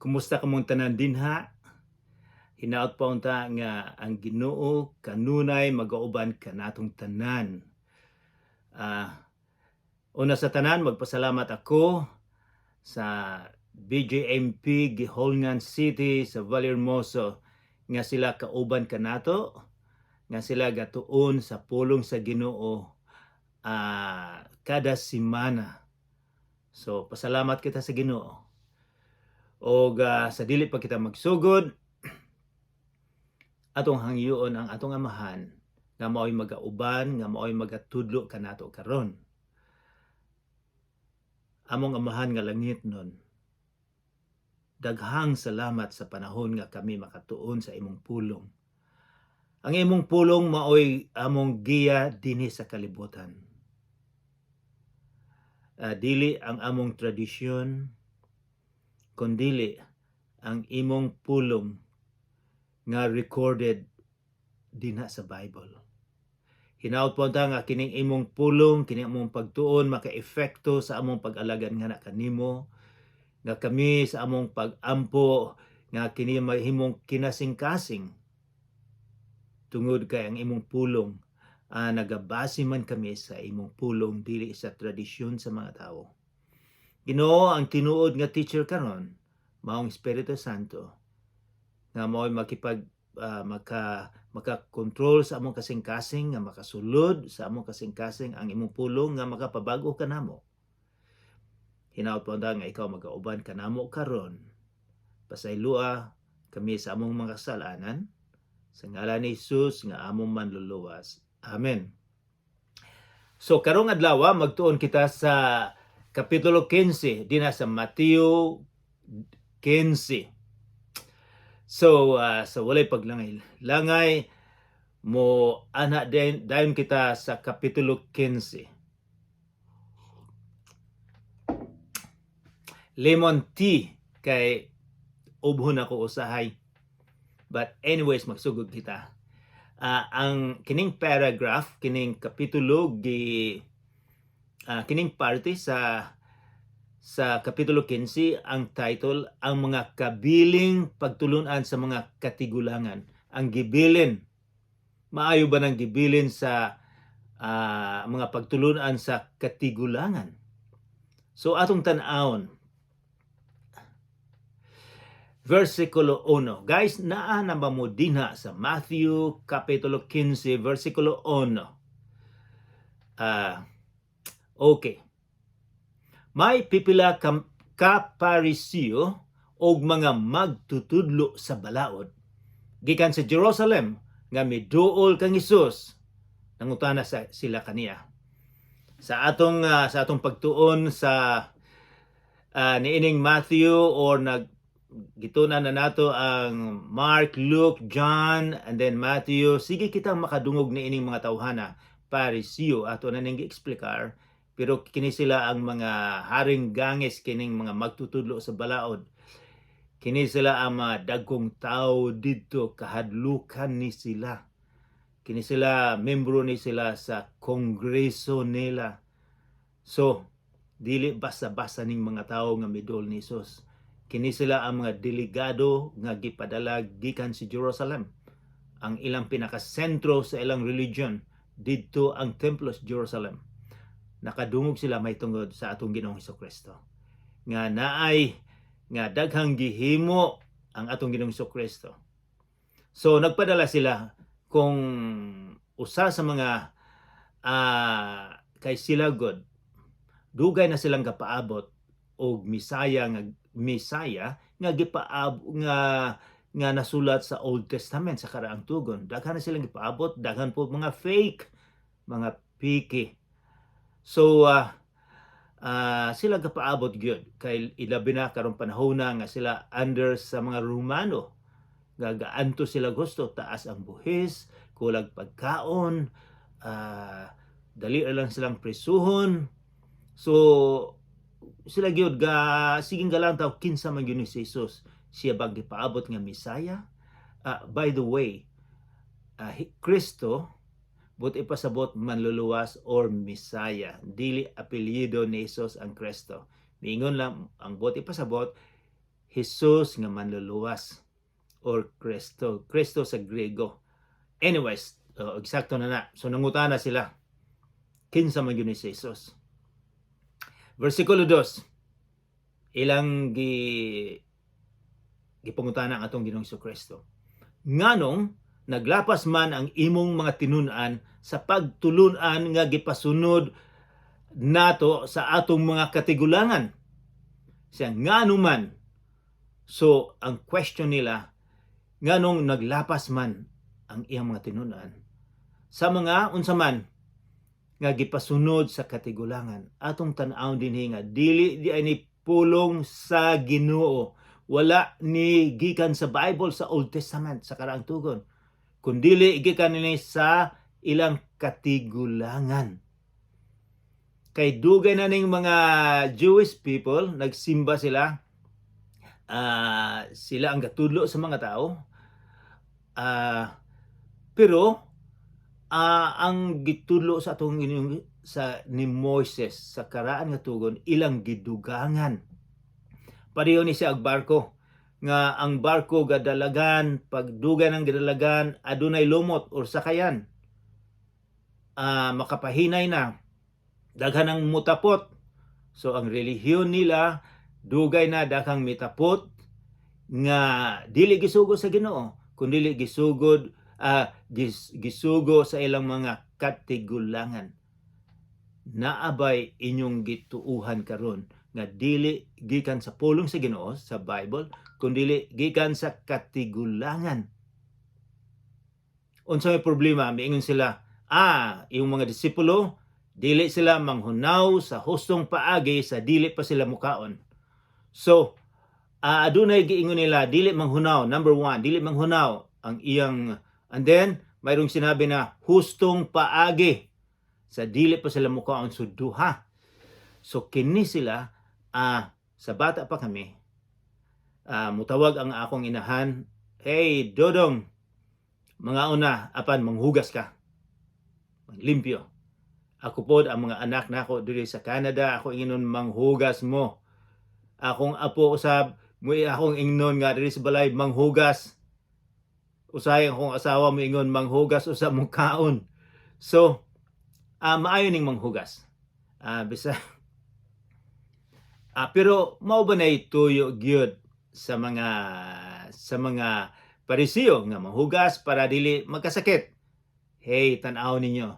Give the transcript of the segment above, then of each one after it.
Kumusta kamong tanan dinha? Hinaot pa unta nga ang Ginoo kanunay magauban kanatong tanan. Una sa tanan, magpasalamat ako sa BJMP Guihulngan City sa Vallehermoso nga sila kauban kanato, nga sila gatuon sa pulong sa Ginoo kada semana. So pasalamat kita sa Ginoo. Og sa dili pa kita magsugod, atong hangyoon ang atong Amahan nga mao'y magauban, nga mao'y magatudlo kanato karon. Among Amahan nga langitnon, daghang salamat sa panahon nga kami makatuon sa imong pulong. Ang imong pulong mao'y among giya dinhi sa kalibutan. Dili ang among tradisyon, kundili ang imong pulong nga recorded dinha sa Bible. Hinaot po nga kining imong pulong, kining among pagtuon maka-epekto sa among pag-alagad nga na kanimo, nga kami sa among pag-ampo nga kini mahimong kinasingkasing tungod kay ang imong pulong, nagabase man kami sa imong pulong, dili sa tradisyon sa mga tao. Ginoo, ang tinuod nga teacher karon maong Espiritu Santo nga mao'y makipag maka maka-control sa among kasing-kasing, nga makasulod sa among kasing-kasing ang imong pulong nga makapabago kanamo. Hinaot po nga ikaw magauban kanamo karon. Pasayloa kami sa among mga kasalanan sa ngalan ni Jesus nga among Manluluwas. Amen. So karong adlaw magtuon kita sa Kapitulo 15 dinha sa Mateo 15. So sa walay paglangay langay mo ana din dayon kita sa Kapitulo 15. Lemon tea kay ubhon ako usahay. But anyways, magsugod kita. Ang kining paragraph, kining kapitulo gi kining parte sa Kapitulo 15, ang title, "Ang mga kabiling pagtulunan sa mga katigulangan." Ang gibilin, maayo ba ng gibilin sa mga pagtulunan sa katigulangan? So atong tan-awon versikulo 1. Guys, naa na ba mo dinha sa Matthew Kapitulo 15 versikulo 1? Okay. May pipila ka Parisiyo og mga magtutudlo sa balaod gikan sa Jerusalem nga miduol kang Hesus. Nangutana sa sila kaniya. Sa atong pagtuon sa niining Matthew or nag gitunan na nato ang Mark, Luke, John, and then Matthew, sige kita makadungog niining mga tawhana, Parisiyo, ato na ning gi-eksplikar, pero kini sila ang mga haring gangis, kining mga magtutudlo sa balaod. Kini sila ang mga dagkong tao didto, kahadlukan ni sila. Kini sila, membro ni sila sa kongreso nila. So dili basta-basta ning mga tao nga midol ni Jesus. Kini sila ang mga delegado nga gipadala gikan sa Jerusalem. Ang ilang pinakasentro sa ilang religion didto ang templo sa Jerusalem. Nakadungog sila may tungod sa atong Ginoong Kristo nga naay nga daghang gihimo ang atong Ginoong Kristo. So nagpadala sila kung usa sa mga kay sila god dugay na silang gapaabot og Misaya nga gipaab nga nga nasulat sa Old Testament, sa Karaang Tugon. Daghan na silang gipaabot, daghan po mga fake, mga piki. So sila gapaabot gyud kay ilabi na karong panahon na nga sila under sa mga Romano. Gagaanto sila gusto, taas ang buhis, kulag pagkaon, dali ra lang silang prisuhon. So sila gyud ga siging galantaw kinsa man gyud ni si Jesus. Siya ba gipaabot nga Misaya? By the way, Kristo, but ipasabot Manluluwas or Misaya. Dili apelyido ni Jesus ang Kristo. Miingon lang ang bot ipasabot. Jesus nga manluluwas or Kristo. Kristo sa Grego. Anyways, eksakto na na. So nangutana sila. Kinsa man gyud ni si Jesus? Versikulo 2. Ilang gipangutana ang atong Ginoong Kristo. Nganong naglapas man ang imong mga tinun-an sa pagtulunan nga gipasunod nato sa atong mga katigulangan? Siya ngano man. So ang question nila, nganong naglapas man ang iyang mga tinun-an sa mga unsa man nga gipasunod sa katigulangan? Atong tan-awon dinhi nga dili di ani pulong sa Ginoo. Wala ni gikan sa Bible, sa Old Testament, sa Karaang Tugon. Kundili gikan ni sa ilang katigulangan. Kay dugay na ning mga Jewish people, nagsimba sila. Sila ang gatudlo sa mga tao. Pero ang gitudlo sa atong inyong sa ni Moises sa Karaan nga Tugon, ilang gidugangan. Pareho ni siya og barko nga ang barko gadalagan, pagdugay ng gadalagan, adunay lumot or sakayan. Makapahinay na, daghan ang mutapot. So ang relihiyon nila dugay na, daghang mitapot nga dili gisugo sa Ginoo kundi gisugod gisugo sa ilang mga katigulangan. Naabay inyong gituuhan karon nga dili gikan sa pulong sa Ginoo sa Bible kundi gikan sa katigulangan? Unsa may problema? Miingon sila, yung mga disipulo dili sila manghunaw sa hustong paagi sa dili pa sila mukaon. So adunay giingon nila, dili manghunaw. Number one, dili manghunaw ang iyang, and then mayroong sinabi na hustong paagi sa dili pa sila mukaon. So duha. So kini sila, sa bata pa kami, mutawag ang akong inahan, "Hey Dodong, mga una apan manghugas ka, manglimpyo." Ako pod, ang mga anak nako diri sa Canada, ako ingnon, "Manghugas mo." Akong apo usab mo, akong ingnon nga diri sa balay, manghugas. Usahay akong asawa moingon, "Manghugas usa mo kaon." So maayo ning manghugas. Bisa pero mao ba na tuyo gyud sa mga Parisiyo nga manghugas para dili magkasakit? Hey, tan-aw ninyo.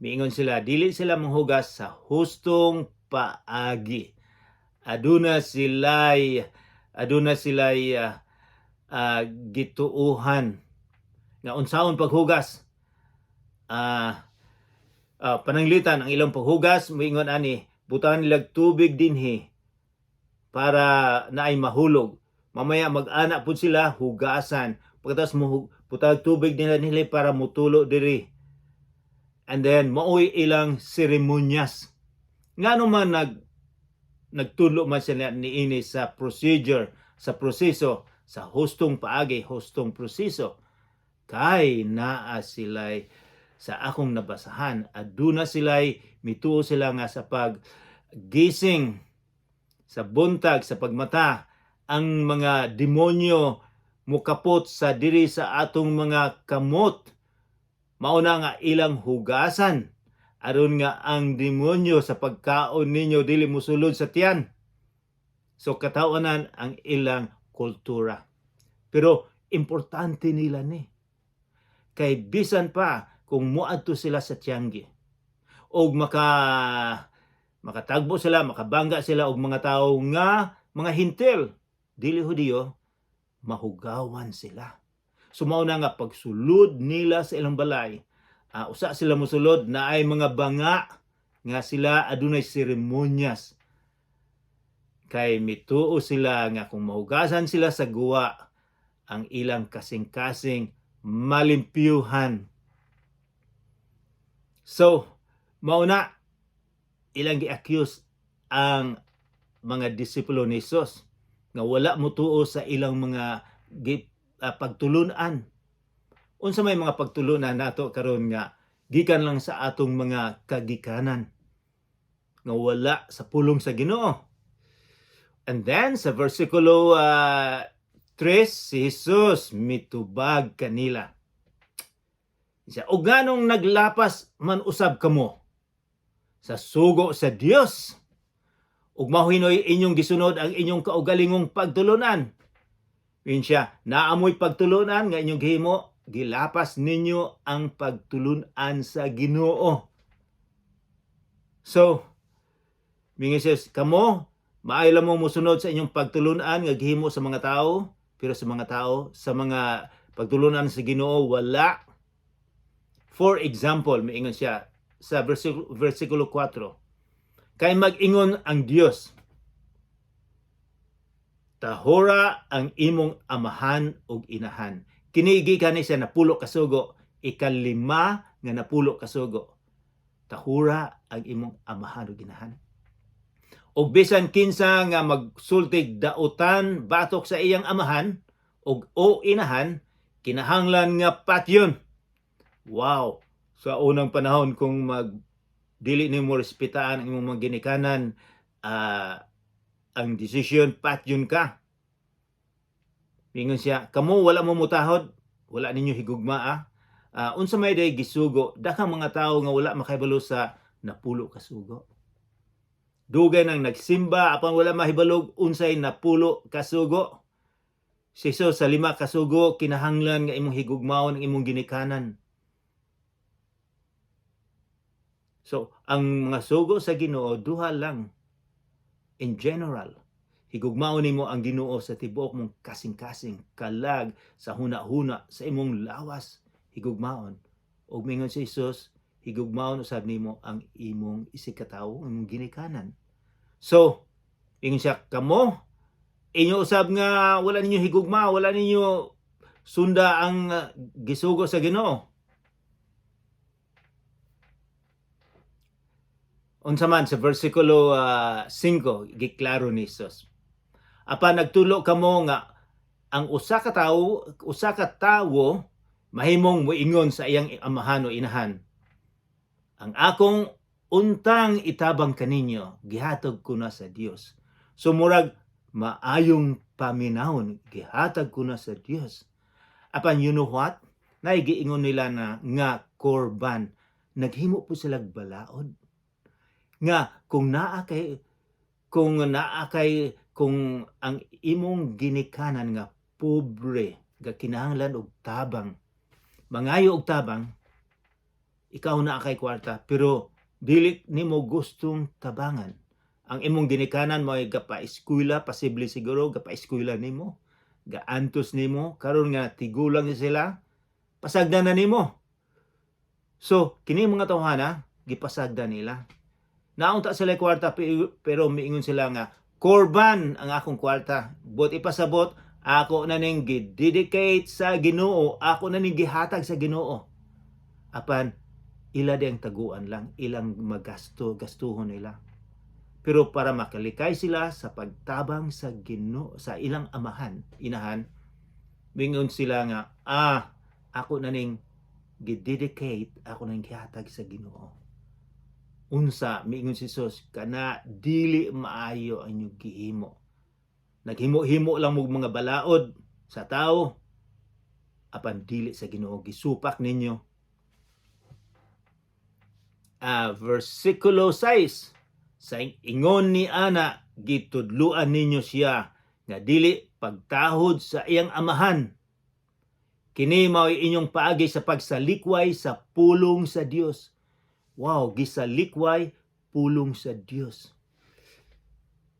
Miingon sila, dili sila manghugas sa hustong paagi. Aduna sila'y gituuhan nga unsaon paghugas. Pananglitan ang ilang paghugas, moingon ani, butangan nila tubig dinhi para naay mahulog. Mamaya mag-ana pud sila, hugasan. Pagkatapos mo butang tubig nila para mutulo diri. And then maoy ilang seremonyas. Ngano man nagtulo man sila niini sa procedure, sa proseso, sa hustong paagi, hustong proseso? Kay naa sila'y, sa akong nabasahan, aduna sila'y mituo sila nga sa paggising sa buntag, sa pagmata, ang mga demonyo mukapot sa diri sa atong mga kamot. Mauna nga ilang hugasan aron nga ang demonyo sa pagkaon ninyo dili mosulod sa tiyan. So katawanan ang ilang kultura. Pero importante nila ni. Kay bisan pa kung muadto sila sa tiyanggi og makatagbo sila, makabangga sila og mga tawo nga mga Hentil, dili Hudiyo, mahugawan sila. So mao na nga pagsulod nila sa ilang balay, usa sila mosulod na ay mga banga nga sila adunay seremonyas. Kay mituo sila nga kung mahugasan sila sa guwa, ang ilang kasing-kasing malimpyuhan. So, mauna ilang gi-accuse ang mga disipulo ni Jesus nga wala motuo sa ilang mga pagtulunan. Unsa may mga pagtulunan nato karon nga gikan lang sa atong mga kagikanan nga wala sa pulong sa Ginoo? And then sa versikulo 3, si Jesus mitubag kanila. Siya, "Og nganong naglapas man usab kamo sa sugo sa Dios ug mao hinoy inyong gisunod ang inyong kaugalingong pagtulunan?" Yun siya, naa moy pagtulunan nga inyong gihimo, gilapas ninyo ang pagtulunan sa Ginoo. So, mingon siya, kamo, maayo lang mo musunod sa inyong pagtulunan nga gihimo sa mga tao, pero sa mga tao, sa mga pagtulunan sa Ginoo, wala. For example, miingon siya sa versikulo 4, "Kay mag-ingon ang Dios, 'Tahora ang imong amahan ug inahan.'" Kini gikan ni sa napulo kasugo, ikalima nga napulo kasugo. Tahura ang imong amahan ug inahan. "Ug bisan kinsa nga magsultig dautan batok sa iyang amahan ug o inahan, kinahanglan nga patyon. Wow! Sa unang panahon, kung mag dili nimo respetaan ang imong mga ginikanan, ang desisyon, patyon ka. Mingon siya, kamo wala mo mutahod, wala ninyo higugma ah. Unsa may day gisugo, daghang mga tao nga wala makahibalo sa napulo ka sugo. Dugay nang nagsimba apan wala mahibalog unsay napulo ka sugo. Si Jesus, sa lima ka sugo, kinahanglan nga imong higugmaon ang imong ginikanan. So, ang mga sugo sa Ginoo duha lang in general. Higugmaon nimo ang Ginoo sa tibuok mong kasing-kasing, kalag, sa huna-huna, sa imong lawas, higugmaon. Ug mingon si Jesus, higugmaon usab nimo ang imong isigkatawo, ang imong ginikanan. So, ingon siya, kamo, inyo usab nga wala ninyo higugma, wala ninyo sunda ang gisugo sa Ginoo. Unsa man sa versikulo 5, giklaro ni Jesus. "Apan nagtulo kamo nga ang usa ka tawo mahimong moingon sa iyang amahan o inahan, 'Ang akong untang itabang kaninyo, gihatag ko na sa Dios.'" So murag maayong paminawon, gihatag ko na sa Dios. Apan you know what? Naay giingon nila na nga korban. Naghimo po sila balaod nga kung ang imong ginikanan nga pobre, ga kinahanglan og tabang, mangayo og tabang, ikaw naa kay kwarta pero dili nimo gustong tabangan ang imong ginikanan mo, ay gapa-eskwela, posible siguro gapa-eskwela nimo, gaantos nimo. Karon nga tigulang ni sila, pasagdan na nimo. So kini mga tawhana, gipasagdan nila. Naa unta sila kwarta pero miingon sila nga korban ang akong kwarta. But ipasabot, ako na ning gidedicate sa Ginoo, ako na ning gihatag sa Ginoo. Apan ila di ang taguan lang, ilang magasto, gastuhon nila. Pero para makalikay sila sa pagtabang sa Ginoo, sa ilang amahan, inahan, mingon sila nga ako na ning gidedicate, ako nang gihatag sa Ginoo. Unsa miingon si Jesus? Kana dili maayo ang inyong gihimo. Naghimo-himo lang mo mga balaod sa tao apan dili sa Ginoo, gisupak ninyo. Versikulo 6, "Sa ingon ni ana, gitudluan ninyo siya nga dili pagtahod sa iyang amahan. Kini mao'y inyong paagi sa pagsalikway sa pulong sa Dios." Wow, gisalikway pulong sa Dios.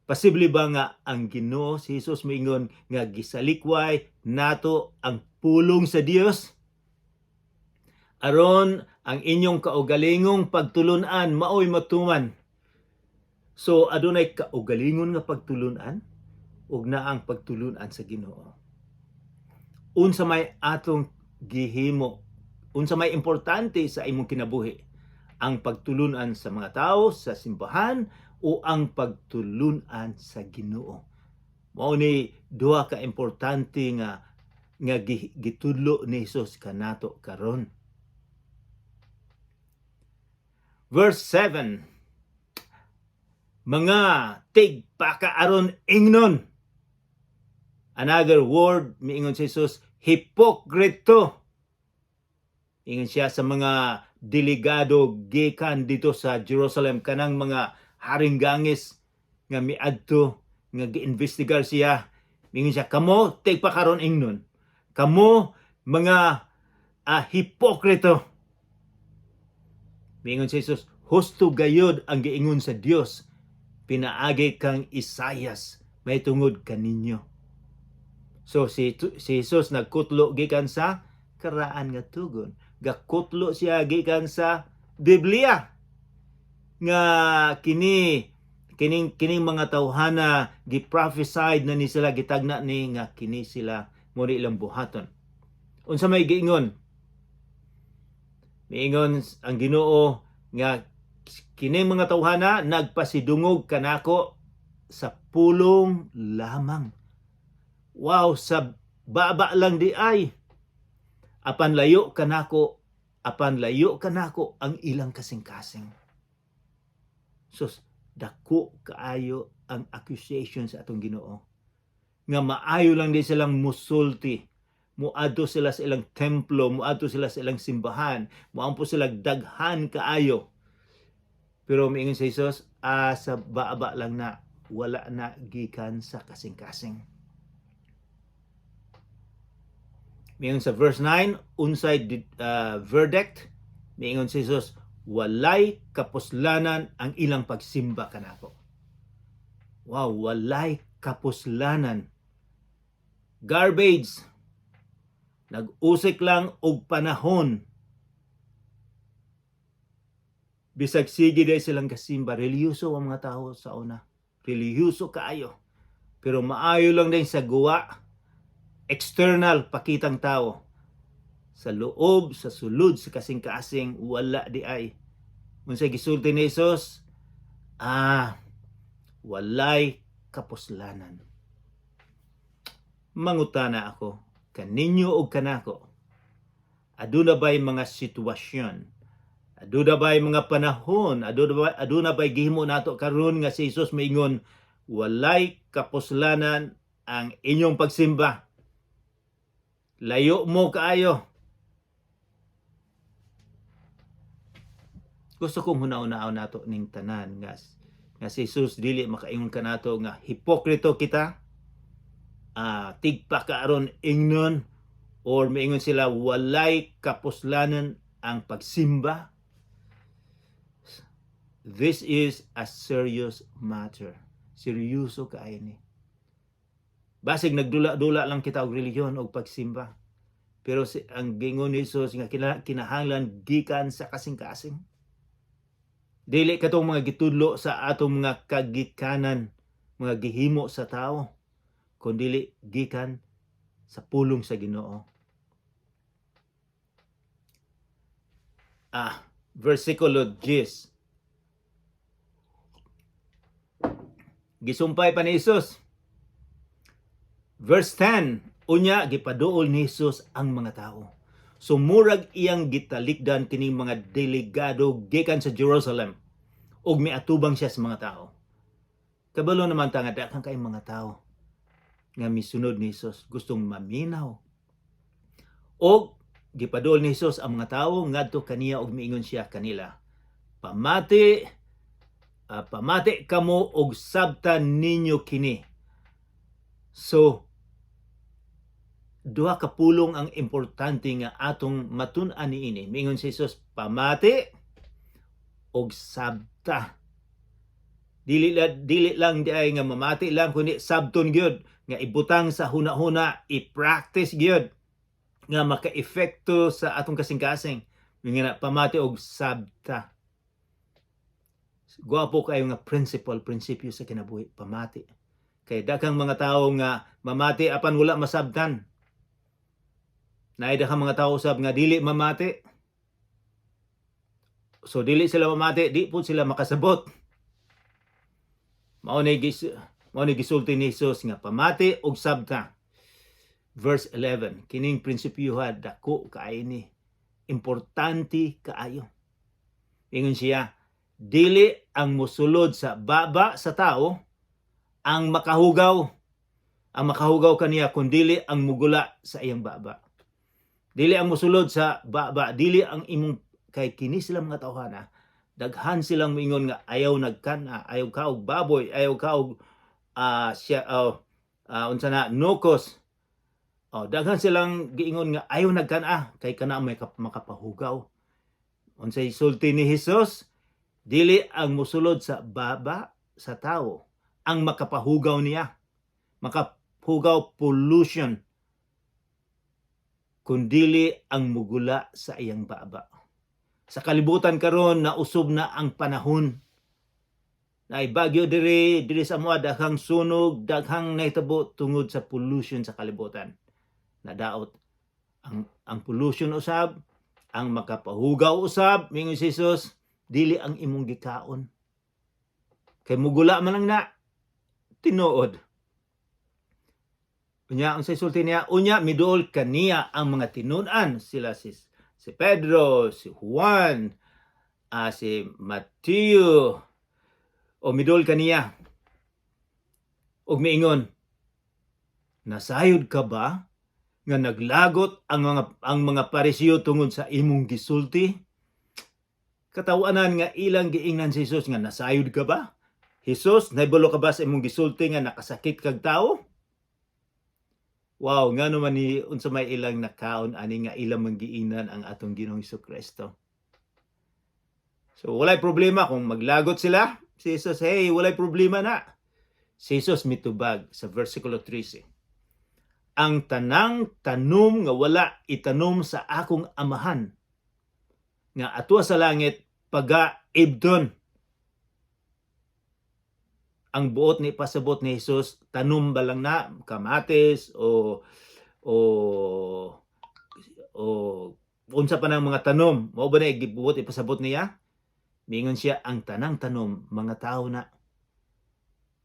Posible ba nga ang Ginoo si Jesus moingon nga gisalikway nato ang pulong sa Dios? Aron ang inyong kaugalingong pagtulunan maoy matuman. So adunay kaugalingon nga pagtulunan ug naa ang pagtulunan sa Ginoo. Unsa may atong gihimo? Unsa may importante sa imong kinabuhi? Ang pagtulunan sa mga tao sa simbahan o ang pagtulunan sa Ginoo? Mao ni duha ka importante nga gitudlo ni Jesus kanato karon. Verse 7. Mga tigpakaaron ingnon. Another word, miingon si Jesus, hipokrito. Ingon siya sa mga delegado gikan dito sa Jerusalem, kanang mga haring gangis nga miadto nga giinvestigar siya. Mingon siya, "Kamo tigpakaron ingnon. Kamo mga hipokrito." Mingon si Jesus, husto gayod ang giingon sa Dios pinaagi kang Isayas may tungod kaninyo. So si Jesus nagkutlo gikan sa Karaan nga Tugon. Gakutlo siya gikan sa Biblia nga kini kining kining mga tawhana gi-prophesied na ni sila, gitagna ni nga kini sila mo ni ilang buhaton. Unsa may giingon? Miingon ang Ginoo nga kining mga tawhana nagpasidungog kanako sa pulong lamang. Wow, sa baba lang di ay. Apan layo kanako ang ilang kasing-kasing. Sus, dako kaayo ang accusation sa atong Ginoo. Nga maayo lang di silang musulti. Muadto sila sa ilang templo, muadto sila sa ilang simbahan, muampo sila daghan kaayo. Pero miingon si Jesus, sa baba lang na, wala na gikan sa kasing-kasing. Miingon sa verse 9, unsay verdict? Miingon si Jesus, walay kapuslanan ang ilang pagsimba kanako. Wow, walay kapuslanan. Garbage. Nag-usik lang og panahon. Bisag sige day silang kasimba, relihiyoso ang mga tao sa una. Relihiyoso kaayo. Pero maayo lang din sa guwa, external pakitang tao. Sa loob, sa sulod, sa kasing-kasing, wala di ay. Unsay gisulti ni Jesus? Walay kapuslanan. Mangutana ako, kaninyo og kanako, aduna ba'y mga sitwasyon? Aduna ba'y mga panahon? Aduna ba'y gihimo nato karon nga si Jesus maingon, "Walay kapuslanan ang inyong pagsimba. Layo mo kaayo"? Gusto kong huna-hunaon nato ning tanan nga si Jesus dili makaingon kanato nga hipokrito kita, tigpa kaaron ingnon, or maingon sila walay kapuslanan ang pagsimba. This is a serious matter. Seryoso kaayo ni. Basig nagdula-dula lang kita og relihiyon og pagsimba. Pero ang gingon ni Jesus nga kinahanglan gikan sa kasing-kasing. Dili katong mga gitudlo sa atong mga kagikanan, mga gihimo sa tao, kundili gikan sa pulong sa Ginoo. Versikulo 10. Gisumpay pa ni Jesus. Verse 10, unya gipaduol ni Jesus ang mga tao. Sumurag iyang gitalikdan kining mga delegado gikan sa Jerusalem ug miatubang siya sa mga tao. Kabalo naman ta nga daghan kay mga tao nga misunod ni Jesus, gustong maminaw. Og gipaduol ni Jesus ang mga tao ngadto kaniya ug miingon siya kanila, "Pamati kamo og sabtan ninyo kini." So duha ka pulong ang importante nga atong matun-an niini. Miingon si Jesus, pamati og sabta. Dili lang di ay nga mamati lang, kundi sabton gyud, nga ibutang sa huna-huna, i-practice gyud nga maka-epekto sa atong kasing-kasing. Nga na pamati og sabta. Gwapo kayo nga principle, prinsipyo sa kinabuhi, pamati. Kay daghang mga tao nga mamati apan wala masabtan. Naay daghang mga tao usab nga dili mamati. So dili sila mamati, di po sila makasabot. Mao ni gisulti ni Jesus nga pamati og sabta. Verse 11, kining prinsipyoha dako kaayo ni. Importante kaayo. Ingon siya, Dili ang musulod sa baba sa tao ang makahugaw. Ang makahugaw kaniya kundili ang mugula sa iyang baba. Dili ang musulod sa baba, dili ang imong, kay kini sila mga tawhana. Daghan silang moingon nga ayaw nagkana, ayaw kaog baboy, ayaw kaog siya, oh, unsa na, nukos. Oh, daghan silang giingon nga ayaw nagkana kay kana may makapahugaw. Unsay sulti ni Hesus? Dili ang musulod sa baba sa tao ang makapahugaw niya. Makahugaw pollution, kundili ang mugula sa iyang baba. Sa kalibutan karon, nausob na ang panahon. Naay bagyo diri diri sa amoa, daghang sunog, daghang nahitabo tungod sa pollution sa kalibutan. Nadaot ang pollution usab ang makapahugaw usab. Mingon si Jesus, dili ang imong gikaon. Kay mugula man lang na tinuod. Unya, ang sa sulti niya, unya miduol kaniya ang mga tinun-an, sila si Pedro, si Juan, si Mateo, o miduol kaniya. Og miingon, "Nasayod ka ba nga naglagot ang mga Pariseo tungod sa imong gisulti?" Katawanan nga ilang giingnan si Jesus nga, "Nasayod ka ba? Jesus, nahibalo ka ba sa imong gisulti nga nakasakit kag tao?" Wow, ngano man ni, unsa may ilang nakaon ani nga ilang man giingnan ang atong Ginoong Kristo? So walay problema kung maglagot sila. Si Jesus, hey, walay problema na. Si Jesus mitubag sa versikulo 13. "Ang tanang tanom nga wala itanom sa akong Amahan nga atua sa langit paga-ibdon." Ang buot ni pasabot ni Jesus, tanom ba lang na kamatis o unsa pa nang mga tanom? Mao ba na gibuot ipasabot niya? Mingon siya, ang tanang tanom, mga tao na,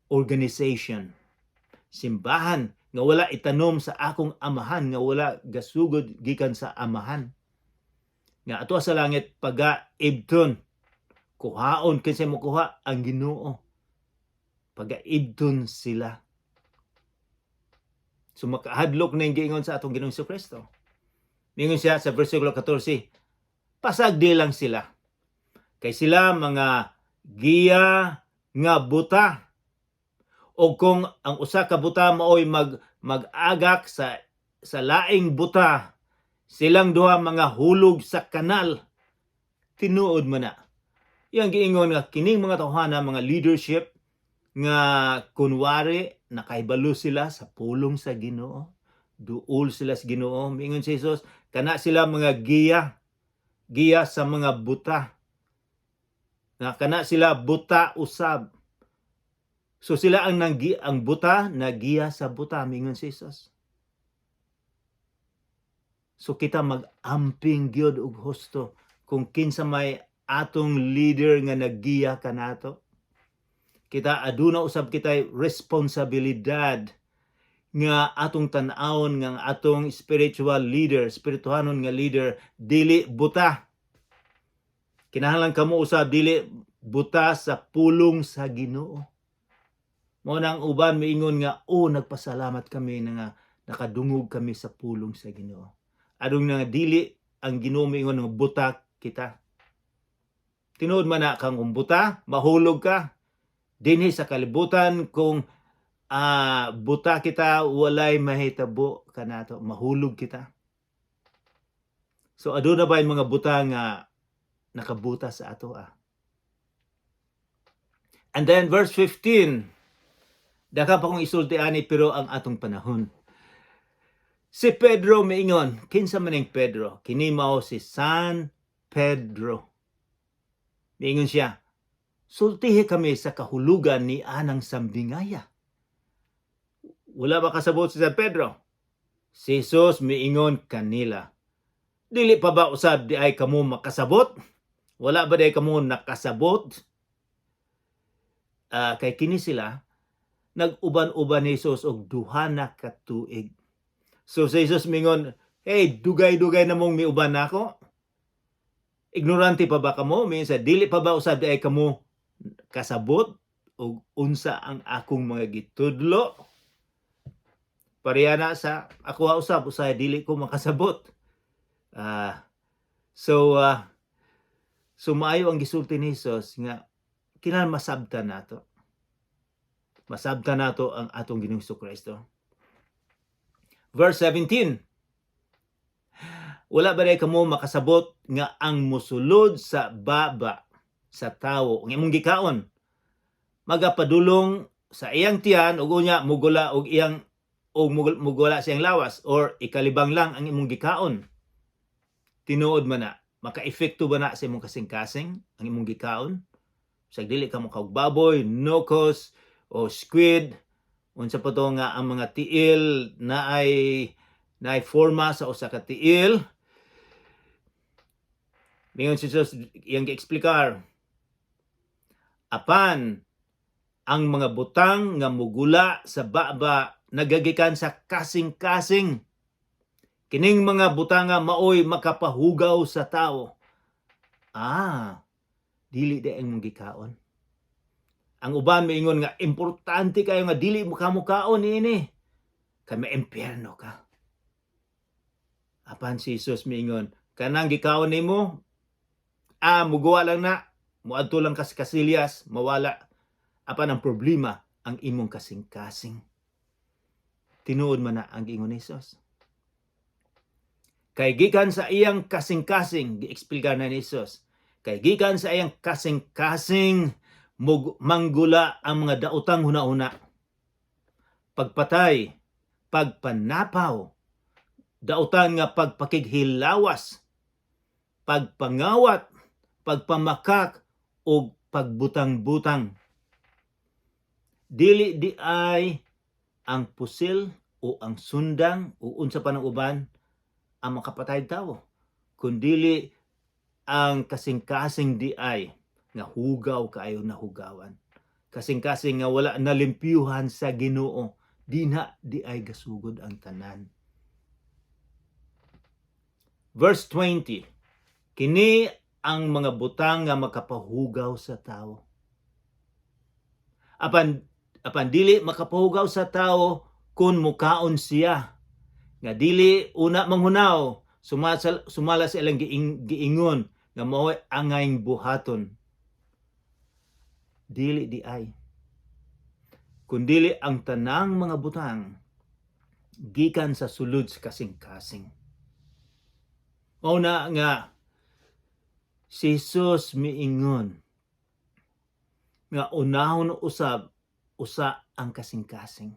organization, simbahan nga wala itanom sa akong Amahan, nga wala gasugod gikan sa Amahan nga ato sa langit, paga ibton. Kuhaon, kinsa mo kuha? Ang Ginoo. Pagaibton sila. So makahadlok na yung giingon sa atong Ginoong Kristo. Mingon siya sa versikulo 14, "Pasagdi lang sila. Kay sila mga giya nga buta. O kung ang usa ka buta maoy mag-agak sa laing buta, silang duha mga hulog sa kanal." Tinuod man na. Yang giingon nga kining mga tawhana, mga leadership nga kunwari nakahibalo sila sa pulong sa Ginoo, duol sila sa Ginoo. Mingon si Jesus, kana sila mga giya, giya sa mga buta. Na kana sila buta usab. So sila ang nanggi ang buta nagiya sa buta, mingon si Jesus. So kita mag-amping gyud og husto kung kinsa may atong leader nga naggiya kanato. Kita aduna usab kitay responsibilidad nga atong tan-awon nga ang atong spiritual leader, spirituhanon nga leader, dili buta. Kinahanglan kamo usab dili buta sa pulong sa Ginoo. Mao nang uban miingon nga, "Oh, nagpasalamat kami na nga nakadungog kami sa pulong sa Ginoo." Adong nga dili ang Ginoo miingon nga buta kita. Tinuod man na kang kung buta, mahulog ka. Dinhi sa kalibutan, kung buta kita, walay mahitabo kanato, mahulog kita. So aduna ba yung mga buta nga nakabuta sa ato ah? And then verse 15. Daghan pa kong isulti ani, pero ang atong panahon. Si Pedro miingon, kinsa man ning Pedro? Kini mao si San Pedro. Miingon siya, "Sultihi kami sa kahulugan ni anang sambingaya." Wala ba kasabot si San Pedro? Si Jesus miingon kanila, "Dili pa ba usab diay kamo makasabot? Wala ba diay kamo nakasabot?" Kay kini sila nag-uban-uban ni Jesus og 2 na ka tuig. So si Jesus mingon, "Hey, dugay-dugay na mong miuban nako." Ignorante pa ba kamo? Minsa dili pa ba usab ay kamo kasabot og unsa ang akong mga gitudlo? Pareha na sa ako usab, usahay dili ko makasabot. So maayo ang gisulti ni Jesus nga kinahanglan masabtan nato. Masabtan nato ang atong Ginoong Kristo. Verse 17. Wala ba kamo makasabot nga ang musulod sa baba sa tawo, ang imong gikaon, magapadulong sa iyang tiyan ug unya mugula og iyang og mugula sa iyang lawas, or ikalibang lang ang imong gikaon? Tinuod man na maka-epekto ba na sa imong kasing-kasing ang imong gikaon? Sa dili ka mo baboy, nokos o squid, unsa pa to nga ang mga tiil na ay naay forma sa usa ka tiil. Mingon si Jesus, iyang gi-eksplikar, apan ang mga butang nga mugula sa baba nagagikan sa kasing-kasing. Kining mga butanga maoy makapahugaw sa tao. Ah, dili di ang mong gikaon. Ang uban moingon nga importante kayo nga dili mo kamukaon niini kay maimpyerno ka. Apan si Jesus miingon, kanang gikaon nimo, muguwa lang na, muadto lang ka sa kasilyas, mawala. Apan ang problema, ang imong kasing-kasing. Tinuod man na ang giingon ni Jesus. Kay gikan sa iyang kasing-kasing, giexplicar na ni Jesus. Kay gikan sa iyang kasing-kasing, manggula ang mga daotang huna-huna. Pagpatay, pagpanapaw, dautan nga pagpakighilawas, pagpangawat, pagpamakak, ug pagbutang-butang. Dili di ay ang pusil o ang sundang o unsa pa ng uban ang makapatay tawo, kundili ang kasing-kasing di ay nga hugaw kaayo na hugawan. Kasing-kasing nga wala nalimpyuhan sa Ginoo, dinha di ay gasugod ang tanan. Verse 20. Kini ang mga butang nga makapahugaw sa tao. Apan dili makapahugaw sa tao kung mukaon siya nga dili una manghunaw, sumala sa ilang giingon nga mao'y angayng buhaton. Dili di ay, kundili ang tanang mga butang gikan sa sulod sa kasing-kasing. Mao na nga si Jesus miingon nga unahon usab usa ang kasing-kasing.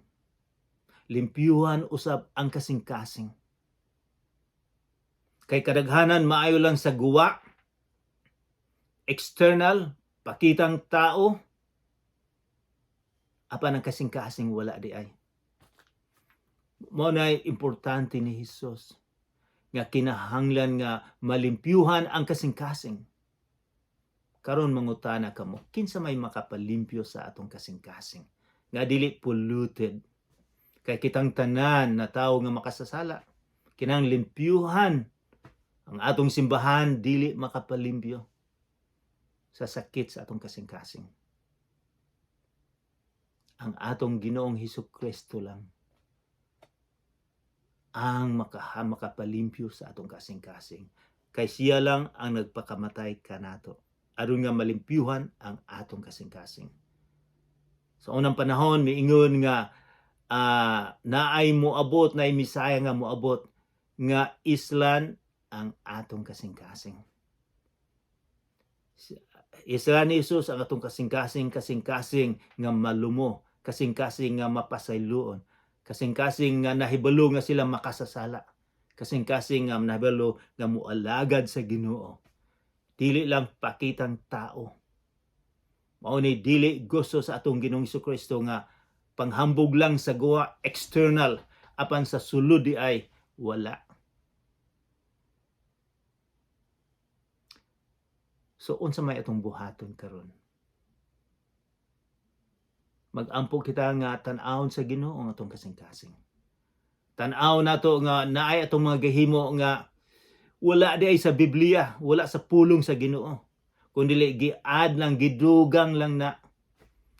Limpyuhan usab ang kasing-kasing. Kay kadaghanan maayo lang sa guwa, external, pakitang tao, apan ang kasing-kasing wala di ay. Mao na importante ni Jesus nga kinahanglan nga malimpyuhan ang kasing-kasing. Karon mangutana kamo, kinsa may makapalimpyo sa atong kasing-kasing nga dili polluted? Kay kitang tanan na tawo nga makasasala. Kinang limpyuhan ang atong simbahan dili makapalimpyo sa sakit sa atong kasing-kasing. Ang atong Ginoong Hesus Kristo lang ang makapalimpyo sa atong kasing-kasing. Kay siya lang ang nagpakamatay kanato aron nga malimpyuhan ang atong kasing-kasing. Sa unang panahon, miingon nga naay moabot, naay Misaya nga moabot nga islan ang atong kasing-kasing. Islan ni Jesus ang atong kasing-kasing, kasing-kasing nga malumo, kasing-kasing nga mapasayloon, kasing-kasing nga nahibalo nga sila makasasala, kasing-kasing nga nahibalo nga mualagad sa Ginoo. Dili lang pakitang tao. Mao ni dili gusto sa atong Ginoong Kristo nga panghambog lang sa guwa, external, apan sa sulod di ay wala. So unsa may atong buhaton karon? Magampo kita nga tan-awon sa Ginoo ang atong kasing-kasing. Tan-aw nato nga naay atong mga gahimo nga Wala diay sa Biblia, wala sa pulong sa Ginoo. Kung dili gi-add lang, gidugang lang na.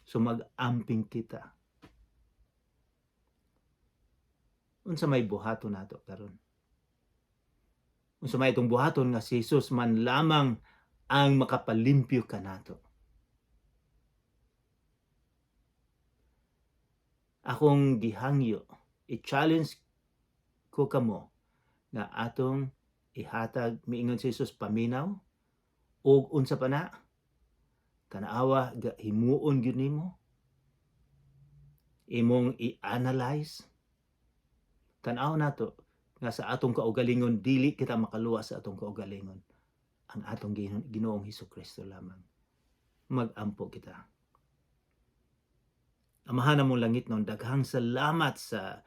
So mag-amping kita. Unsa may buhaton nato karon? Unsa may itong buhaton nga si Jesus man lamang ang makapalimpyo kanato? Akong gihangyo, i-challenge ko kamo nga atong ihatag miingon si Jesus, paminaw ug unsa pa na, tan-awa, himuon gyud nimo, imong i-analyze. Tan-aw nato nga sa atong kaugalingon, dili kita makaluwas sa atong kaugalingon. Ang atong Ginoong Hesus Kristo lamang. Magampo kita. Amahan namong langitnon, daghang salamat sa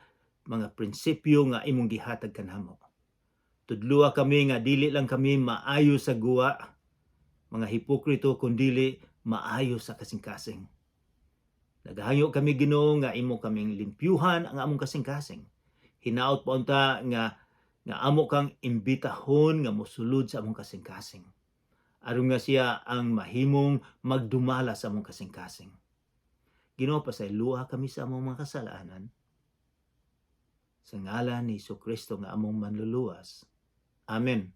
mga prinsipyo nga imong gihatag kanamo. Tudloa kami nga dili lang kami maayo sa guwa, mga hipokrito, kundili maayo sa kasing-kasing. Nagahangyo kami, Ginoo, nga imo kaming limpyuhan ang among kasing-kasing. Hinaot pa unta nga amo kang imbitahon nga mosulod sa among kasing-kasing, aron nga siya ang mahimong magdumala sa among kasing-kasing. Ginoo, pasayloa kami sa among mga kasalanan. Sa ngalan ni Kristo nga among manluluwas. Amen.